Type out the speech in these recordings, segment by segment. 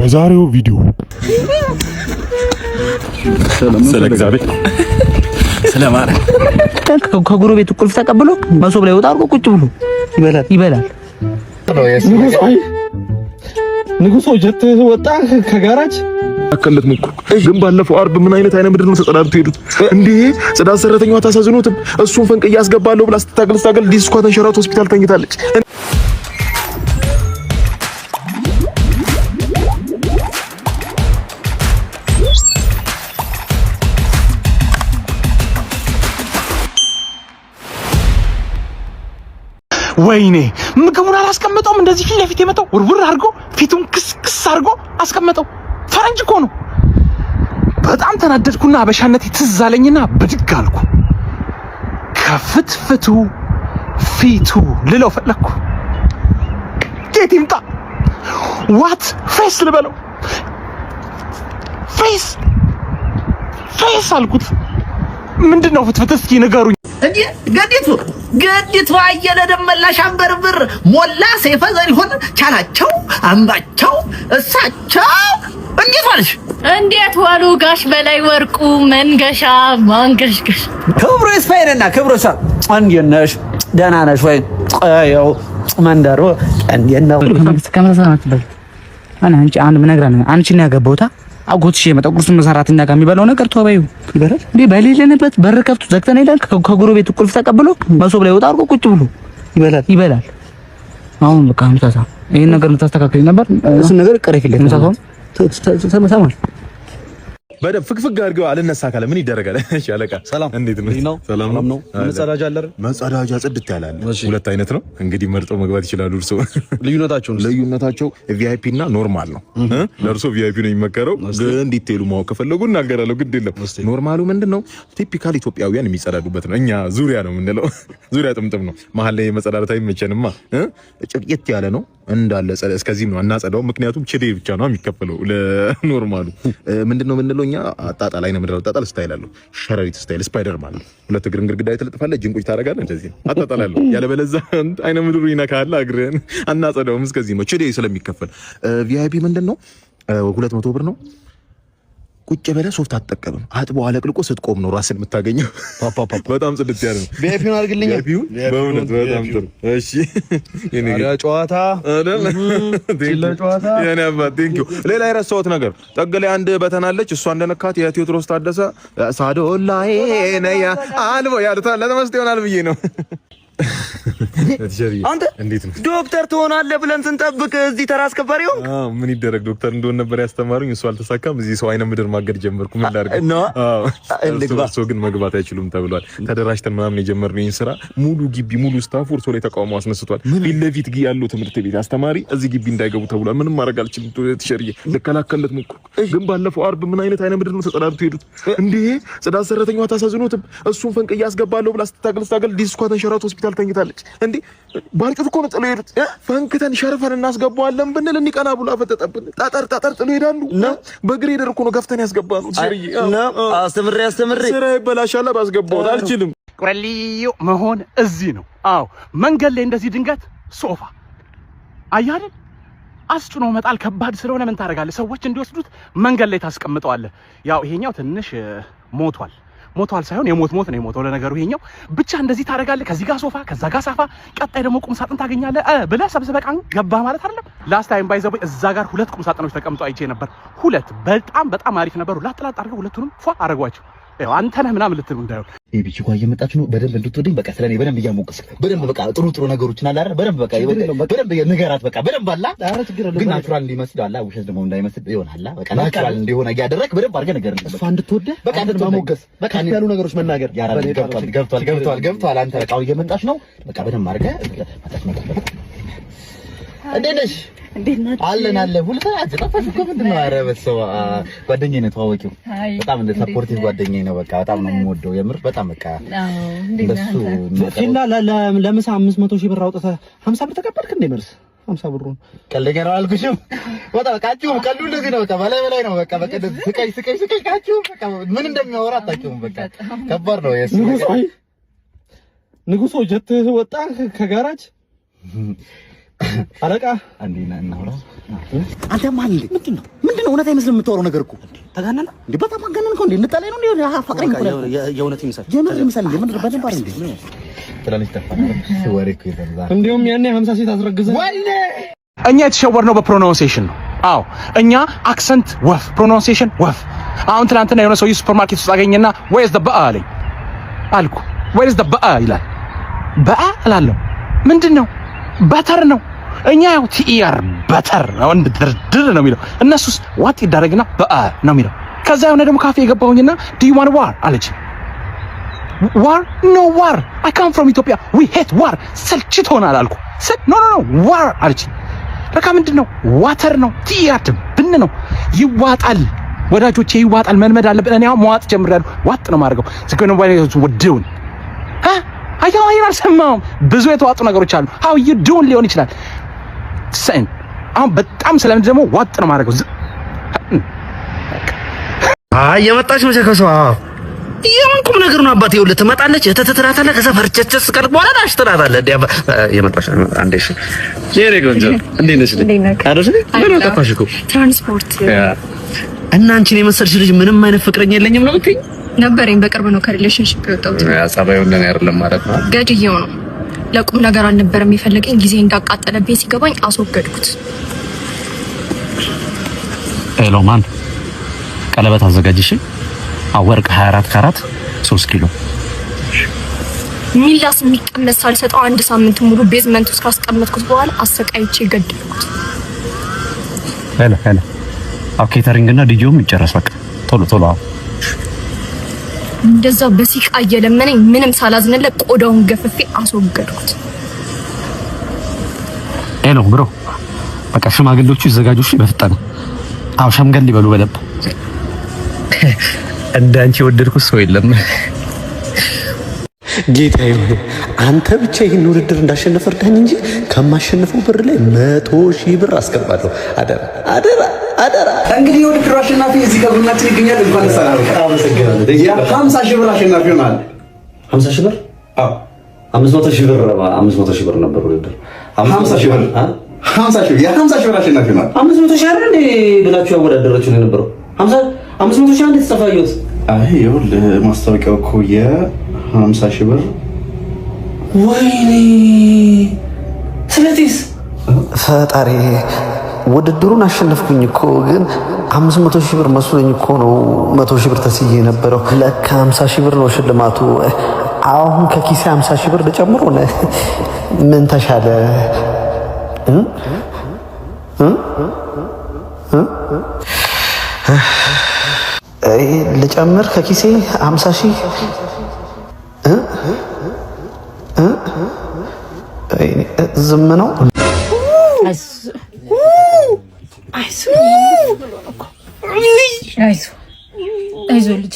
በዛሬው ቪዲዮ ስለ እግዚአብሔር ስለ ማርያም ከጎረቤቱ ቁልፍ ተቀብሎ መሶብ ላይ ወጣ አድርጎ ቁጭ ብሎ ይበላል ይበላል። ንጉሶ ጀት ወጣ ከጋራጅ አከለት ሞከርኩ፣ ግን ባለፈው አርብ ምን አይነት አይነ ምድር ነው ተጸዳድቶ ሄዱት እንዴ! ጽዳት ሰራተኛዋ ታሳዝኖትም እሱን ፈንቅዬ አስገባለሁ ብላ ስትታገል ስታገል ዲስኳ ተንሸራቶ ሆስፒታል ተኝታለች። ወይኔ ምግቡን አላስቀመጠውም። እንደዚህ ፊት ለፊት የመጣው ውርውር አድርጎ ፊቱን ክስክስ አድርጎ አስቀመጠው። ፈረንጅ እኮ ነው። በጣም ተናደድኩና አበሻነቴ ትዝ አለኝና ብድግ አልኩ። ከፍትፍቱ ፊቱ ልለው ፈለግኩ። ጌት ይምጣ what face ልበለው። Face face አልኩት። ምንድን ነው ፍትፍት? እስኪ ንገሩኝ። እንዴ ገዲቱ ገዲቱ አየለ ደመላሽ አንበርብር ሞላ ሰይፈ ዘሪሁን ቻላቸው አምባቸው እሳቸው እንዴት ዋልሽ? እንዴት ዋሉ ጋሽ በላይ ወርቁ መንገሻ ማንገሽገሽ። ክብሩ ይስፋይንና ክብሩ ይስፋ። እንዴት ነሽ? ደህና ነሽ ወይ? ያው መንደሩ እንዴት ነው? አንቺ አንድ ምነግርህ አንቺ ነው ያገባሁት አጎትሽ የመጣው ቁርሱን ሰራተኛ ጋር የሚበላው ነገር ተወበዩ ይበላል እንዴ? በሌለንበት በር ከፍቶ ዘግተን ይላል። ከጎረቤቱ ቁልፍ ተቀብሎ መሶብ ላይ ወጣ አድርጎ ቁጭ ብሎ ይበላል ይበላል። አሁን በቃ ምሳሳ ይሄን ነገር የምታስተካክል ነበር። እሱን ነገር ቀረፊለት ምሳሳውን ተሰማል በደንብ ፍግፍግ አድርገው አልነሳ ካለ ምን ይደረጋል? እሺ አለቃ፣ ሰላም፣ እንዴት ነው? ሰላም ነው። መጸዳጃ አለ አይደል? መጸዳጃ ጽድት ያለ አለ። ሁለት አይነት ነው እንግዲህ መርጠው መግባት ይችላሉ። እርሶ ልዩነታቸው ልዩነታቸው VIP እና normal ነው። ለእርሶ VIP ነው የሚመከረው፣ ግን detail ኡ ማወቅ ከፈለጉ እናገራለሁ። ግድ የለም። Normal ኡ ምንድን ነው? Typical ኢትዮጵያውያን የሚጸዳዱበት ነው። እኛ ዙሪያ ነው የምንለው፣ ዙሪያ ጥምጥም ነው። መሀል ላይ መጸዳዳት አይመቸንማ። ጭቅየት ያለ ነው እንዳለ እስከዚህም ነው አናጸዳው። ምክንያቱም ችዴ ብቻ ነው የሚከፈለው ለ normal ኡ። ምንድን ነው የምንለው እኛ አጣጣል አይነ ምድር አጣጣል style አለው። ሸረሪት style spider ማለት ሁለት እግርን ግድግዳ ላይ ትለጥፋለህ፣ እጅን ቁጭ ታደርጋለህ። እንደዚህ ነው አጣጣል አለው። ያለበለዚያ አይነ ምድሩ ይነካል እግርህን። አናጸዳውም። እስከዚህ ነው ችዴ ስለሚከፈል። VIP ምንድን ነው 200 ብር ነው። ቁጭ ብለህ ሶፍት አትጠቀምም። አጥቦ አለቅልቆ ስትቆም ነው ራስን የምታገኘው። በጣም ጽድት ያለ ነው። VIP ውን አድርግልኝ። VIP ውን በእውነት በጣም ጥሩ። እሺ የኔ ጨዋታ አይደል? የኔ አባት thank you። ሌላ የረሳሁት ነገር ጠግ ላይ አንድ በተናለች። እሷ እንደነካት የቴዎድሮስ ታደሰ ሳዶላዬ ነያ አልቦ ያሉት ለተመስጦ ይሆናል ብዬ ነው። አንተ ዶክተር ትሆናለህ ብለን ስንጠብቅ እዚህ ተራ አስከባሪ ሆንክ። ምን ይደረግ ዶክተር እንደሆን ነበር ያስተማሩኝ። እሱ አልተሳካም። እዚህ ሰው አይነ ምድር ማገድ ጀመርኩ። ምን ላድርግ? እርሶ ግን መግባት አይችሉም ተብሏል። ተደራጅተን ምናምን የጀመርነው ይህን ስራ ሙሉ ግቢ ሙሉ staff ኡ እርሶ ላይ ተቃውሞ አስነስቷል። ፊት ለፊት ያለው ትምህርት ቤት አስተማሪ እዚህ ግቢ እንዳይገቡ ተብሏል። ምንም ማድረግ አልችልም። Teacher ዬ ልከላከልለት ሞከርኩ፣ ግን ባለፈው አርብ ምን አይነት አይነ ምድር ነው ተጸዳድቶ ሄዱት እንዴ! ጽዳት ሰራተኛዋ ታሳዝኖትም እሱን ፈንቅዬ አስገባለሁ ብላ ስትታገል ስታገል ዲስኳ ተንሸራቶ ሆስፒታል ተኝታለች። እንዴ ባርጩት እኮ ነው ጥሎ ሄዱት። ፈንክተን ሸርፈን እናስገባዋለን ብንል እንዲቀና ብሎ አፈጠጠብን። ጠጠር ጠጠር ጥሎ ሄዳሉ። በግሬደር እኮ ነው ገፍተን ያስገባነው። አስተምሬ አስተምሬ ስራ ይበላሻል። ባስገባሁት አልችልም። ቆረልዮ መሆን እዚህ ነው። አዎ መንገድ ላይ እንደዚህ ድንገት ሶፋ አየህ አይደል? አስጭኖ መጣል ከባድ ስለሆነ ምን ታደርጋለህ? ሰዎች እንዲወስዱት መንገድ ላይ ታስቀምጠዋለህ። ያው ይሄኛው ትንሽ ሞቷል ሞቷል ሳይሆን የሞት ሞት ነው የሞተው። ለነገሩ ይሄኛው ብቻ እንደዚህ ታደርጋለህ። ከዚህ ጋር ሶፋ፣ ከዛ ጋር ሳፋ፣ ቀጣይ ደግሞ ቁም ሳጥን ታገኛለህ ብለህ ሰብስበህ ዕቃን ገባ ማለት አይደለም። Last time by the way እዛ ጋር ሁለት ቁም ሳጥኖች ተቀምጠው አይቼ ነበር። ሁለት በጣም በጣም አሪፍ ነበሩ። ላጥ ላጥ አድርገው ሁለቱንም ፏ አደረጓቸው። ያው አንተ ነህ ምናምን ልትሉ እንዳይሆን Baby ቺኳ እየመጣች ነው። በደንብ እንድትወደኝ በቃ ስለኔ በደንብ እያሞቀስክ በደንብ በቃ ጥሩ ጥሩ ነገሮችን አለ አይደል? በደንብ በቃ በደንብ ንገራት። በቃ በደንብ አላ ግን natural እንዲመስል አላ ውሸት ደግሞ እንዳይመስል ይሆናል። በቃ natural እንዲሆን እያደረግክ በደንብ አድርገህ ንገር። እሷ እንድትወደህ በቃ ማሞገስ በቃ ያሉ ነገሮች መናገር። ገብቷል ገብቷል ገብቷል ገብቷል። አንተ በቃ እየመጣች ነው። በቃ በደንብ አድርገህ መጣች መጣች። እንዴት ነሽ? አለን አለን። ሁሉ ሰዓት ጠፋሽ እኮ ምንድን ነው? ኧረ በስመ አብ ጓደኛዬ ነው፣ ተዋወቂው። በጣም እንደ supportive ጓደኛዬ ነው። በቃ በጣም ነው የምወደው የምር በጣም በቃ እንደሱ። ፊላ ለምሳ 500 ሺህ ብር አውጥተህ 50 ብር ተቀበልክ እንዴ? መልስ 50 ብሩን ቀልደኛ ነው አልኩሽም። በጣም በቃ አችሁም ቀልዱ እንደዚህ ነው። በቃ በላይ በላይ ነው። በቃ በቃ ስቀይ ስቀይ ስቀይ ካችሁም በቃ ምን እንደሚያወራ አታውቂውም። በቃ ከባድ ነው የሱ ንጉሶ ጀት ወጣ ከጋራጅ። አለቃ አንዴ ና እናውራ። አንተ ማን እንዴ? ምንድን ነው ምንድን ነው? እውነት አይመስልም የምታወራው ነገር እኮ። ተጋነነ እንዴ? በጣም አጋነንከው እንዴ? እንጣላይ ነው እንዴ? አፋቅረኝ እኮ ነው። የእውነት ይምሰል። የምር ይምሰል እንዴ? ምንድን ነው? በደንብ አይደል እንዴ? ትላለች። ጠፋ ወሬ እኮ የለም ዛሬ። እንዲሁም ያኔ 50 ሴት አስረግዘህ እኛ የተሸወርነው በ pronunciation ነው። አዎ፣ እኛ accent ወፍ፣ pronunciation ወፍ። አሁን ትናንትና የሆነ ሰውዬ ሱፐርማርኬት ውስጥ አገኘና "Where's the በአ?" አለኝ። አልኩ "Where's the በአ?" ይላል። በአ እላለሁ። ምንድን ነው? Butter ነው። እኛ ያው TER butter ነው እንደ ድርድር ነው የሚለው። እነሱስ ዋጥ ይዳረግና በአ ነው የሚለው። ከዛ የሆነ ደግሞ ካፌ የገባሁኝና "Do you want war?" አለች። "War? No war. I come from Ethiopia. We hate war." ሰልችቶናል አልኩ። "No, no, no war" አለች። በቃ ምንድን ነው? Water ነው። TER ብን ነው። ይዋጣል ወዳጆቼ፣ ይዋጣል። መልመድ አለብን። እኔ አሁን መዋጥ ጀምሬያለሁ። ዋጥ ነው የማደርገው። ስከነ ወደውን አያው አይን አልሰማሁም። ብዙ የተዋጡ ነገሮች አሉ። "How you doing" ሊሆን ይችላል። ሰን አሁን በጣም ስለምንድን ደግሞ ዋጥ ነው የማደርገው። አይ የመጣች መቼ ከሰው የምን ቁም ነገር ነው አባቴ? ይኸውልህ ትመጣለች፣ እተት ትላታለህ። ከዛ ፈርቸቸስ ካልክ በኋላ ዳሽ ትላታለህ። እንዴ የመጣች አንዴ። እሺ የኔ ቆንጆ እንዴት ነሽ? አረሽ ምን ነው ጠፋሽ እኮ። ትራንስፖርት። እና አንቺን የመሰልሽ ልጅ ምንም አይነት ፍቅረኛ የለኝም ነው የምትይኝ? ነበረኝ። በቅርብ ነው ከ relationship የወጣሁት። ያ ጸባዩ እንደኔ አይደለም ማለት ነው። ገድዬው ነው። ለቁም ነገር አልነበረም የፈለገኝ። ጊዜ እንዳቃጠለብኝ ሲገባኝ አስወገድኩት። Hello ማን ቀለበት አዘጋጅሽ? ወርቅ 24 ካራት 3 ኪሎ። ሚላስ የሚቀመስ ሳልሰጠው አንድ ሳምንት ሙሉ basement ውስጥ ካስቀመጥኩት በኋላ አሰቃይቼ ገደልኩት። Hello, hello። አዎ catering እና ዲጄውም ይጨረስ በቃ ቶሎ ቶሎ። አዎ። እንደዛ በሲቃ እየለመነኝ ምንም ሳላዝንለት ቆዳውን ገፍፌ አስወገድኩት። Hello bro፣ በቃ ሽማግሌዎቹ ይዘጋጁ እሺ፣ በፍጥነት። አዎ ሸምገል ይበሉ በደንብ። እንዳንቺ የወደድኩት ሰው የለም። ጌታዬ ሆይ አንተ ብቻ ይህን ውድድር እንዳሸነፈ እርዳኝ እንጂ ከማሸንፈው ብር ላይ 100,000 ብር አስገባለሁ። አደራ አደራ አደራ። እንግዲህ የውድድሩ አሸናፊ እዚህ ከጎናችን ይገኛል። እንኳን ደስ አለህ። አመሰግናለሁ። የ50,000 ብር አሸናፊ ሆነሃል። 50,000 ብር? አዎ። 500,000 ብር፣ 500,000 ብር ነበር ውድድር። 50,000 ብር፣ 50,000፣ የ50,000 ብር አሸናፊ ሆነሃል። 500,000 አይደል እንዴ ብላችሁ ያወዳደራችሁ ነው የነበረው? 500,000 አንዴ ተጻፋየሁት። አይ ይኸውልህ ማስታወቂያው እኮ የ50,000 ብር። ወይኔ ስለዚህስ ፈጣሪ፣ ውድድሩን አሸነፍኩኝ እኮ፣ ግን 500,000 ብር መስሎኝ እኮ ነው 100,000 ብር ተስዬ የነበረው። ለካ 50,000 ብር ነው ሽልማቱ። አሁን ከኪሴ 50,000 ብር ልጨምር ሆነ ምን ተሻለ? እ? እ? እ? ልጨምር ከኪሴ 50,000? እ? እ? ዝም ነው። አይዞህ አይዞህ ልጅ።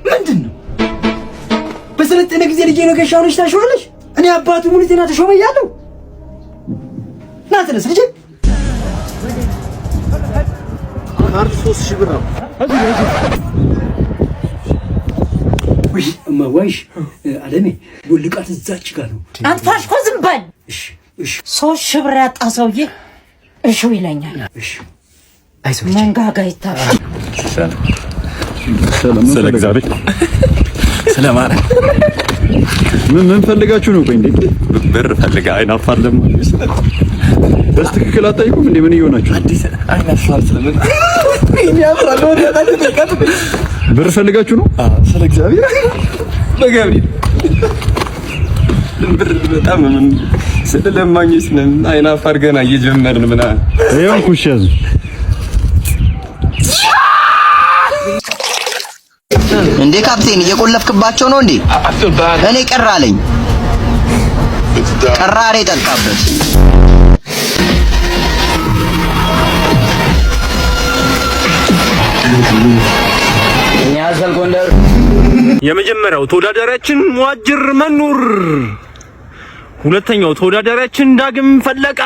ምንድን ነው? በሰለጠነ ጊዜ ልጄ ነው ከሻውነሽ ታሸዋለሽ። እኔ አባቱ ሙሉ ጤና ተሾመ እያለሁ። ና ተነስ ልጄ። ካርድ 3,000 ብር ነው። ውይ እማዋይሽ አለሜ ጉልቃት እዛች ጋር ነው። አንተ እኮ ዝም በል። 3,000 ብር ያጣ ሰውዬ እሹ ይለኛል። መንጋጋ ይታሽ። ስለ እግዚአብሔር ስለ ማርያም። ምን ምን ፈልጋችሁ ነው? ቆይ እንዴ። ብር ፈልጋ አይናፋር ደግሞ። በስትክክል አትጠይቁም እንዴ? ምን እየሆናችሁ? አዲስ አይናፋር ስለምን ብር ፈልጋችሁ ነው? ስለ እግዚአብሔር በገብርኤል ብር በጣም ምን ስለ ለማኞች ነን። አይናፋር ገና እየጀመርን ምናምን። ይኸው ኩሽ ያዙ። እንዴ ካፕቴን እየቆለፍክባቸው ነው እንዴ? እኔ ቅር አለኝ። ቅራሬ ጠጣበት። የመጀመሪያው ተወዳዳሪያችን ሙአጅር መኑር፣ ሁለተኛው ተወዳዳሪያችን ዳግም ፈለቀ።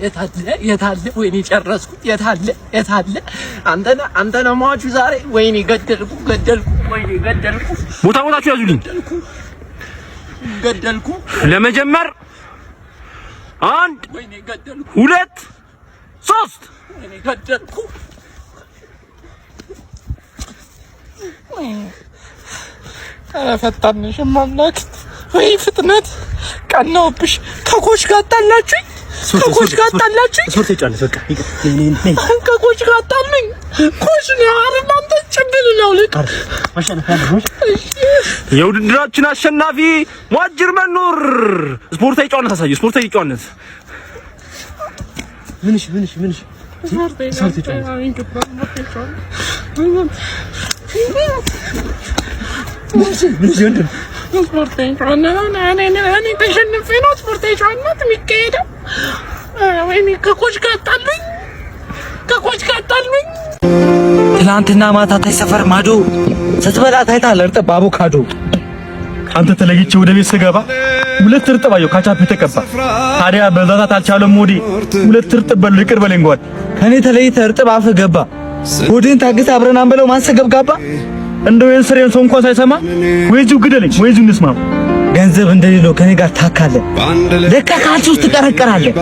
የታለ የታለ? ወይኔ ጨረስኩት። የታለ የታለ? አንተነ አንተነ ሟቹ ዛሬ። ወይኔ ገደልኩ ገደልኩ፣ ወይኔ ገደልኩ። ቦታ ቦታችሁ ያዙልኝ። ገደልኩ። ለመጀመር አንድ፣ ወይኔ ገደልኩ፣ ሁለት፣ ሶስት። ወይኔ ገደልኩ። ኧረ ፈጣንሽ አምላክ፣ ወይ ፍጥነት! ቀናውብሽ። ከ coach ጋር አጣላችሁኝ። ከ coach ጋር አጣላችሁኝ። ከ coach ጋር አጣሉኝ። Coach ነው አይደል? አንተ ጭብል ነው ልቅ። የውድድራችን አሸናፊ ሙአጅር መኑር። ስፖርታዊ ጨዋነት አሳየ። ስፖርታዊ ጨዋነት። ምንሽ ምንሽ ምንሽ? ስፖርታዊ ጨዋነት። ምንሽ ምንሽ ወንድም? ስፖርታዊ ጨዋነት። እኔ ተሸንፌ ነው ስፖርታዊ ጨዋነት የሚካሄደው? ወይኔ ከ coach ጋር አጣሉኝ። ከ coach ጋር አጣሉኝ። ትናንትና ማታ ታይ ሰፈር ማዶ ስትበላ ታይታል እርጥብ አቮካዶ። አንተ ተለይቼ ወደ ቤት ስገባ ሁለት እርጥብ አየሁ ካቻፕ የተቀባ። ታዲያ በዛታት አልቻለም ሆዴ፣ ሁለት እርጥብ በሉ፣ ይቅር በለኝ ጓድ። ከኔ ተለይተህ እርጥብ አፍህ ገባ። ሆድህን ታግሰህ አብረን አንበለው ማንሰገብ ጋባ። እንደው ይሄን ስሬን ሰው እንኳን ሳይሰማ ወይ እዚሁ ግደለኝ ወይ እዚሁ እንስማማ። ገንዘብ እንደሌለው ከኔ ጋር ታካለህ። ለካ ካልሲ ውስጥ ትቀረቀራለህ።